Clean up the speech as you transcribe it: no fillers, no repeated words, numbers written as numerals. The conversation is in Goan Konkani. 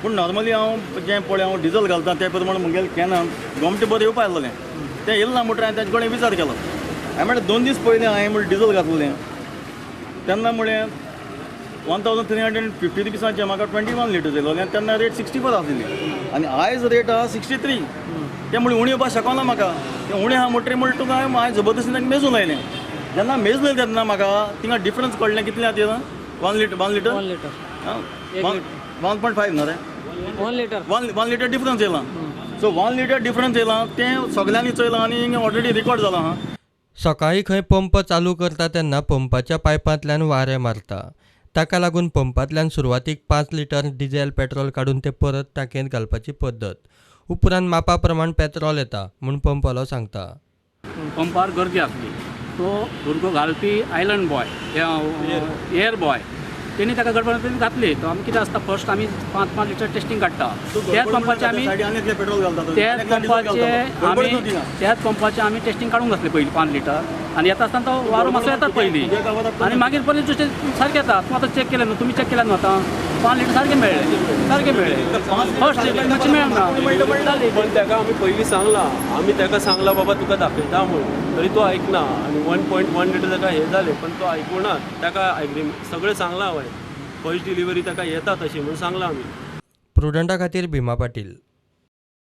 पूण नॉर्मली हांव जें पळय हांव डिजल घालता ते प्रमाणे म्हगेलें कॅनान गोमटें बरें येवपा आसलेलें. तें येयलें ना म्हणटकीर हांवें ताजे कडेन विचार केलो. हांवें म्हणलें 2 दीस पयलीं हांवें म्हणलें डिजल घातलेलें तेन्ना म्हणलें 1350 रुपीसांचें म्हाका 21 लिटर्स येयलो आनी तेन्ना रेट 64 आसलेली आनी आयज रेट आहा 63. तें म्हणलें उणें येवपाक शकना म्हाका, तें उणें आहा म्हणटकीर म्हणलें तुका हांवें जबरदस्तीन तांकां मेजून लायलें. जेन्ना मेजलें तेन्ना म्हाका थिंगा डिफरन्स कळ्ळें कितलें आहा तें 1 लिटर 1 लिटर 1.5 न्हू रे 1 लिटर 1 लिटर डिफरन्स येयला. सो 1 लिटर डिफरन्स येयला तें सगल्यांनी चोयलां आनी ऑलरेडी रिकॉर्ड जाला आहा. सकाळीं खंय पंप चालू करता तेन्ना पंपाच्या पायपांतल्यान वारें मारता. ताका लागून पंपांतल्यान सुरवातीक 5 लिटर डिझेल पेट्रोल काडून ते परत टांकयेंत घालपाची पद्दत. उपरांत मापा प्रमाण पेट्रोल येता म्हूण पंपवालो सांगता. पंपार गर्दी आसली, तो भुरगो घालपी आयलंड बॉय एअर बॉय तेणी ताका गडबड घातली. तो आमी कितें आसता फर्स्ट आमी 5-5 लिटर टेस्टींग काडटा. त्याच पंपाचे आमी त्याच पंपाचे आमी टेस्टींग काडूंक घातलें पयलीं 5 लिटर आनी येता आसतना तो वारो मातसो येतात पयलीं आनी मागीर परत दुसरें सारकें येता. तूं आतां चॅक केलें न्हू, तुमी चॅक केलें न्हू, आतां 5 लिटर सारकें मेळ्ळें, सारकें मेळ्ळें. फर्स्ट लिटर मातशें मेळना. पण ताका आमी पयलीं सांगलां, आमी ताका सांगलां बाबा तुका दाखयता म्हूण, तरी तो आयकना. आनी 1.1 लिटर ताका हें जालें पण तो आयकुना. ताका एग्रीमेंट सगळें सांगलां हांवें, फर्स्ट डिलिव्हरी ताका येता तशी म्हूण सांगलां आमी. प्रुडंटा खातीर भीमा पाटील.